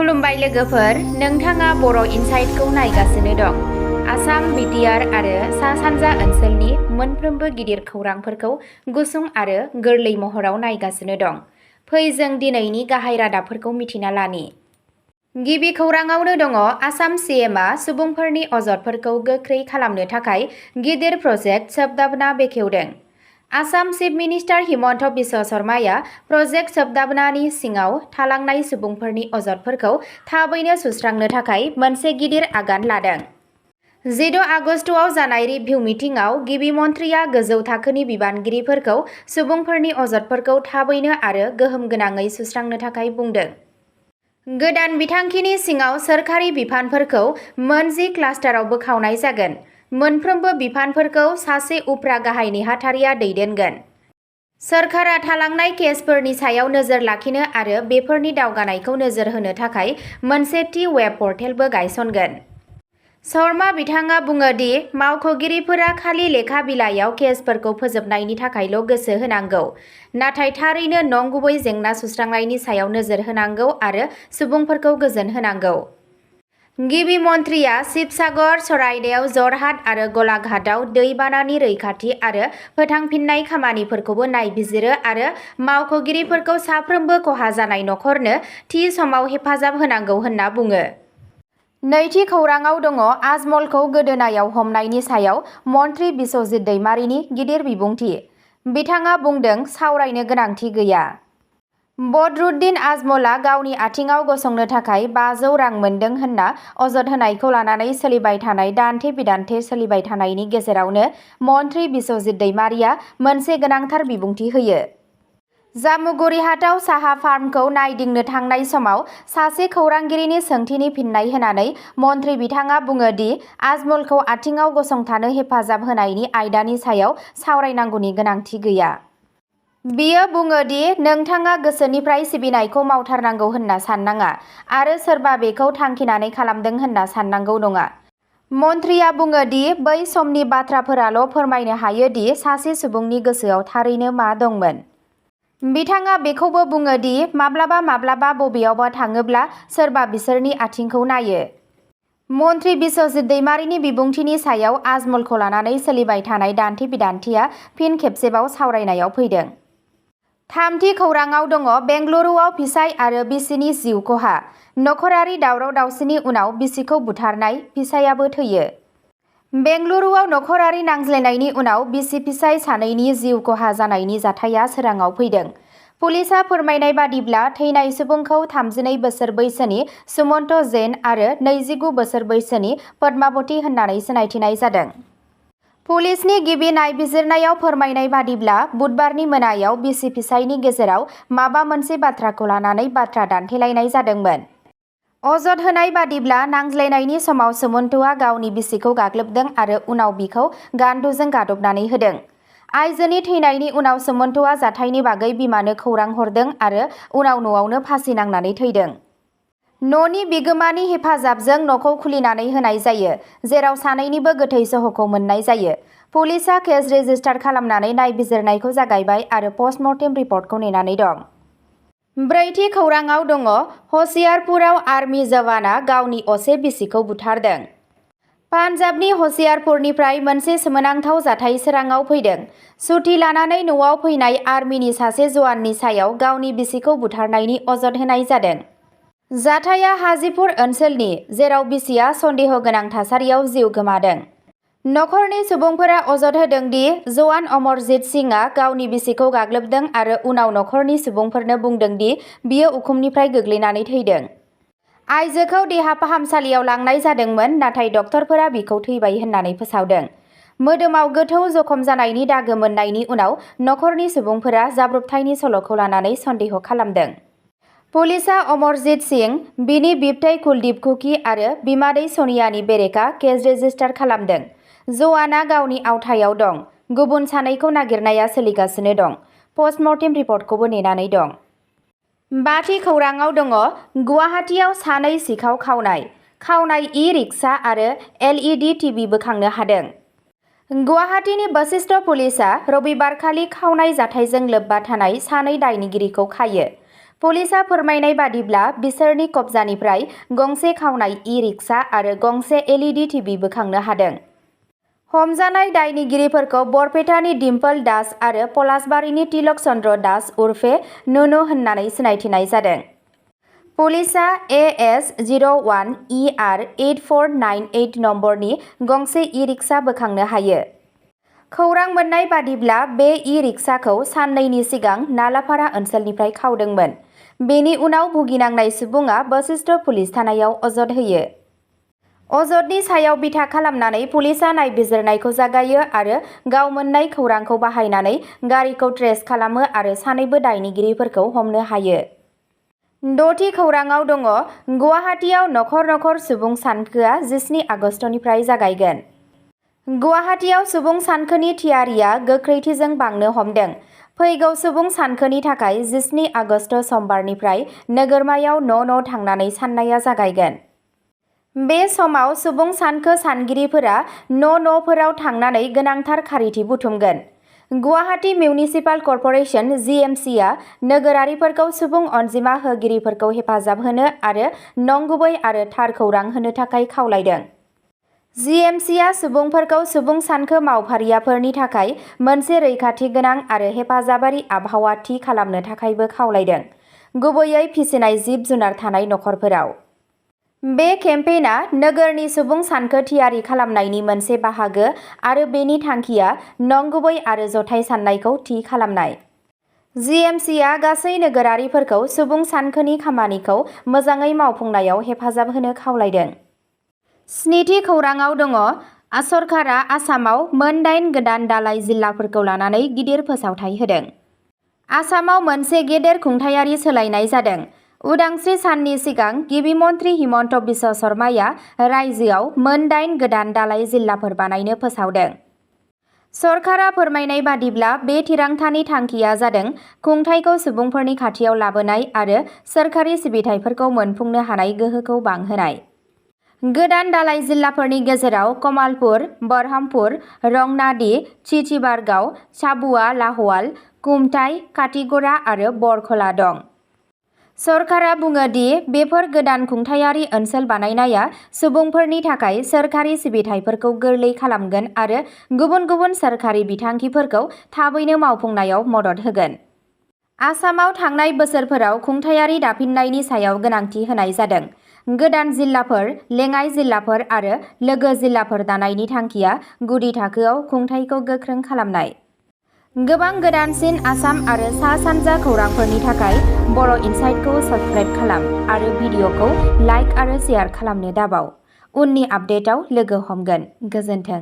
खुलुमबाय लोगोफोर, नोंथाङा बर' इनसाइटखौ नायगासिनो दं। आसाम, बिटिआर आरो सा-सानजा ओनसोलनि मोनफ्रोमबो गिदिर खौरांफोरखौ गुसुं आरो गोरलै महराव नायगासिनो दं। फै जों दिनैनि गाहाय रादाबफोरखौ मिथिना लानि। गिबि खौराङावनो दङ आसाम सिएमआ सुबुंफोरनि अजदफोरखौ गोख्रै खालामनो थाखाय गिदिर प्रजेक्ट सोबदाबना बेखेवदों। आसाम चिफ मिनिस्टार हिमन्त बिश्व शर्माया प्रजेक्ट सोबदाबनानि सिङाव थालांनाय सुबुंफोरनि अजदफोरखौ थाबैनो सुस्रांनो थाखाय मोनसे गिदिर आगान लादों। 16 आगस्टआव जानाय रिभिउ मिटिंआव गिबि मन्थ्रिया गोजौ थाखोनि बिबानगिरिफोरखौ सुबुंफोरनि अजदफोरखौ थाबैनो आरो गोहोम गोनाङै सुस्रांनो थाखाय बुंदों। गोदान बिथांखिनि सिङाव सोरखारि बिफानफोरखौ मोन 10 क्लास्टाराव बोखावनाय जागोन। मोनफ्रोमबो बिफानफोरखौ सासे उफ्रा गाहाय नेहाथारिया दैदेनगोन। सोरखारा थालांनाय केसफोरनि सायाव नोजोर लाखिनो आरो बेफोरनि दावगानायखौ नोजोर होनो थाखाय मोनसे थि वेब पर्टेलबो गायसनगोन। शर्मा बिथाङा बुङो दि मावख'गिरिफोरा खालि लेखा बिलाइयाव केसफोरखौ फोजोबनायनि थाखायल' गोसो होनांगौ, नाथाय थारैनो नंगुबै जेंना सुस्रांनायनि सायाव नोजोर होनांगौ आरो सुबुंफोरखौ गोजोन होनांगौ। गिबि मन्थ्रिया शिबसागर, चराइदेव, जरहाट आरो गलाघाटआव दैबानानि रैखाथि आरो फोथांफिन्नाय खामानिफोरखौबो नायबिजिरो आरो मावख'गिरिफोरखौ साफ्रोमबो खहा जानाय नखरनो थि समाव हेफाजाब होनांगौ होनना बुङो। नैथि खौराङाव दङ आजमलखौ गोदोनायाव हमनायनि सायाव मन्थ्रि बिस्वजित दैमारिनि गिदिर बिबुंथि। बिथाङा बुंदों, सावरायनो गोनांथि गैया। बदरुद्दिन आजमलआ गावनि आथिङाव गसंनो थाखाय 500 रां मोन्दों होनना अजद होनायखौ लानानै सोलिबाय थानाय दान्थे-बिदान्थे सोलिबाय थानायनि गेजेरावनो मन्थ्रि बिस्वजित दैमारिया मोनसे गोनांथार बिबुंथि होयो। जामुगुरि हाटआव साहा फार्मखौ नायदिंनो थांनाय समाव सासे खौरांगिरिनि सोंथिनि फिननाय होनानै मन्थ्रि बिथाङा बुङो दि आजमलखौ आथिङाव गसंथानो हेफाजाब होनायनि आयदानि सायाव सावरायनांगौनि गोनांथि गैया। बियो बुङो दि नोंथाङा गोसोनिफ्राय सिबिनायखौ मावथारनांगौ होनना साननाङा आरो सोरबा बेखौ थांखिनानै खालामदों होनना साननांगौ नङा। मन्थ्रिया बुङो दि बै समनि बाथ्राफोराल' फोरमायनो हायो दि सासे सुबुंनि गोसोआव थारैनो मा दंमोन। बिथाङा बेखौबो बुङो दि माब्लाबा माब्लाबा बबेयावबा थाङोब्ला सोरबा बिसोरनि आथिंखौ नायो। मन्थ्रि बिस्वजित दैमारिनि बिबुंथिनि सायाव आजमलखौ लानानै सोलिबाय थानाय दान्थे-बिदान्थेया फिन खेबसेबाव सावरायनायाव फैदों। थामथि खौराङाव दङ बेंगलुरुआव फिसाय आरो बिसिनि जिउ खहा। नखरारि दावराव-दावसिनि उनाव बिसिखौ बुथारनाय, फिसायाबो थैयो। बेंगलुरुआव नखरारि नांज्लायनायनि उनाव बिसि-फिसाय सानैनि जिउ खहा जानायनि जाथाया सोराङाव फैदों। पुलिसआ फोरमायनाय बादिब्ला थैनाय सुबुंखौ 32 बोसोर बैसोनि सुमन्त जैन आरो 29 बोसोर बैसोनि पद्मावती होननानै सिनायथिनाय जादों। पुलिसनि गिबि नायबिजिरनायाव फोरमायनाय बादिब्ला बुधबारनि मोनायाव बिसि-फिसायनि गेजेराव माबा मोनसे बाथ्राखौ लानानै बाथ्रा दान्थेलायनाय जादोंमोन। अजद होनाय बादिब्ला नांज्लायनायनि समाव सुमन्तआ गावनि बिसिखौ गाग्लोबदों आरो उनाव बिखौ गान्दुजों गादबनानै होदों। आइजोनि थैनायनि उनाव सुमन्तआ जाथायनि बागै बिमानो खौरां हरदों आरो उनाव न'आवनो फासि नांनानै थैदों। न'नि बिगोमानि हेफाजाबजों न'खौ खुलिनानै होनाय जायो, जेराव सानैनिबो गोथै सह'खौ मोननाय जायो। पुलिसआ केस रेजिस्टार खालामनानै नायबिजिरनायखौ जागायबाय आरो पस्टमर्टेम रिपर्टखौ नेनानै दं। ब्रैथि खौराङाव दङ हशियारपुराव आर्मि जवाना गावनि असे बिसिखौ बुथारदों। पान्जाबनि हशियारपुरनिफ्राय मोनसे सोमोनांथाव जाथाय सोराङाव फैदों। सुथि लानानै न'आव फैनाय आर्मिनि सासे जवाननि सायाव गावनि बिसिखौ बुथारनायनि अजद होनाय जादों। जाथाया हाजीपुर ओनसोलनि, जेराव बिसिया सन्देह गोनां थासारियाव जिउ गोमादों। नखरनि सुबुंफोरा अजद होदों दि जवान अमरजीत सिंहआ गावनि बिसिखौ गाग्लोबदों आरो उनाव नखरनि सुबुंफोरनो बुंदों दि बियो उखुमनिफ्राय गोग्लैनानै थैदों। आइजोखौ देहा फाहामसालियाव लांनाय जादोंमोन, नाथाय डक्टरफोरा बिखौ थैबाय होननानै फोसावदों। मोदोमाव गोथौ जखम जानायनि दागो मोननायनि उनाव नखरनि सुबुंफोरा जाब्रबथायनि सल'खौ लानानै सन्देह खालामदों। पुलिसआ अमरजीत सिंह, बिनि बिबथै कुलदीप कुकी आरो बिमादै सनियानि बेरेखा केस रेजिस्टार खालामदों। जवाना गावनि आवथायाव दं। गुबुन सानैखौ नागिरनाया सोलिगासिनो दं। पस्टमर्टेम रिपर्टखौबो नेनानै दं। बाथि खौराङाव दङ गुवाहाटीआव सानै सिखाव खावनाय। खावनाय इ-रिक्सा आरो एलइडि टिभि बोखांनो हादों। गुवाहाटीनि बशिष्ठ पुलिसआ रबिबारखालि खावनाय जाथायजों लोब्बा थानाय सानै दायनिगिरिखौ खायो। पुलिसा फोरमायनाय बादिब्ला बिसोरनि कब्जानिफ्राय गंसे खावनाय ई-रिक्सा आरो गंसे LED टिभि बोखांनो हादों। हमजानाय दायनिगिरिफोरखौ बरपेटानि डिम्पल दास आरो पलासबारिनि तिलक चन्द्र दास उर्फे नुनु होननानै सिनायथिनाय जादों। पुलिसा AS01 ER 8498 नम्बरनि गंसे ई-रिक्सा बोखांनो हायो। खौरां मोननाय बादिब्ला बे ई-रिक्साखौ साननैनि सिगां नालापारा ओनसोलनिफ्राय खावदोंमोन। बेनि उनाव भुगिनांनाय सुबुङा बशिष्ठ पुलिस थानायाव अजद होयो। अजदनि सायाव बिथा खालामनानै पुलिसा नायबिजिरनायखौ जागायो आरो गाव मोननाय खौरांखौ बाहायनानै गारिखौ ट्रेस खालामो आरो सानैबो दायनिगिरिफोरखौ हमनो हायो। द'थि खौराङाव दङ गुवाहाटीआव नखर नखर सुबुं सानखोआ 17 आगस्तनिफ्राय जागायगोन। गुवाहाटीआव सुबुं सानखोनि थियारिया गोख्रैथिजों बांनो हमदों। फैगौ सुबुं सानखोनि थाखाय 17 आगस्त समबारनिफ्राय नोगोरमायाव न' थांनानै साननाया जागायगोन। बे समाव सुबुं सानखो सानगिरिफोरा न'फोराव थांनानै गोनांथार खारिथि बुथुमगोन। गुवाहाटी मिउनिसिपाल कर्परेसन GMCआ नोगोरारिफोरखौ सुबुं अनजिमा होगिरिफोरखौ हेफाजाब होनो आरो नंगुबै आरो थार खौरां होनो थाखाय खावलायदों। GMCआ सुबुंफोरखौ सुबुं सानखो मावफारियाफोरनि थाखाय मोनसे रैखाथि गोनां आरो हेफाजाबारि आबहावा थि खालामनो थाखायबो खावलायदों, गुबैयै फिसिनाय जिब-जुनार थानाय नखरफोराव। बे केम्पेइना नोगोरनि सुबुं सानखो थियारि खालामनायनि मोनसे बाहागो आरो बेनि थांखिया नंगुबै आरो जथाय साननायखौ थि खालामनाय। GMCआ गासै नोगोरारिफोरखौ सुबुं सानखोनि खामानिखौ मोजाङै मावफुंनायाव हेफाजाब होनो खावलायदों। स्निथि खौराङाव दङ सरकारा आसामाव मोन 8 गोदान दालाइ जिल्लाफोरखौ लानानै गिदिर फोसावथाय होदों। आसामाव मोनसे गेदेर खुंथायारि सोलायनाय जादों। उदांस्रि साननि सिगां गिबि मन्त्रि हिमन्त बिश्व शर्माया रायजोआव मोन 8 गोदान दालाइ जिल्लाफोर बानायनो फोसावदों। सरकारा फोरमायनाय बादिब्ला बे थिरांथानि थांखिया जादों खुंथायखौ सुबुंफोरनि खाथियाव लाबोनाय आरो सोरखारि सिबिथाइफोरखौ मोनफुंनो हानाय गोहोखौ बांहोनाय। गोदान दालाइ जिल्लाफोरनि गेजेराव कमालपुर, बरहामपुर, रंनादी, चिचिबारगाव, साबुआ लाहौल, कुमटाइ, काटिगड़ा आरो बरखला दं। सरकारा बुङो दि बेफोर गोदान खुंथायारि ओनसोल बानायनाया सुबुंफोरनि थाखाय सोरखारि सिबिथाइफोरखौ गोरलै खालामगोन आरो गुबुन गुबुन सोरखारि बिथांखिफोरखौ थाबैनो मावफुंनायाव मदद होगोन। आसामाव थांनाय बोसोरफोराव खुंथायारि दाफिननायनि सायाव गोनांथि होनाय जादों। गोदान जिल्लाफोर, लेङाइ जिल्लाफोर आरो लोगो जिल्लाफोर दानायनि थांखिया गुदि थाखोआव खुंथायखौ गोख्रों खालामनाय। गोबां गोदानसिन आसाम आरो सा-सानजा खौरांफोरनि थाखाय बर' इनसाइटखौ साबस्क्राइब खालाम आरो भिडिअखौ लाइक आरो शेयार खालामनो दाबाव। उननि आपडेटआव लोगो हमगोन। गोजोन्थों।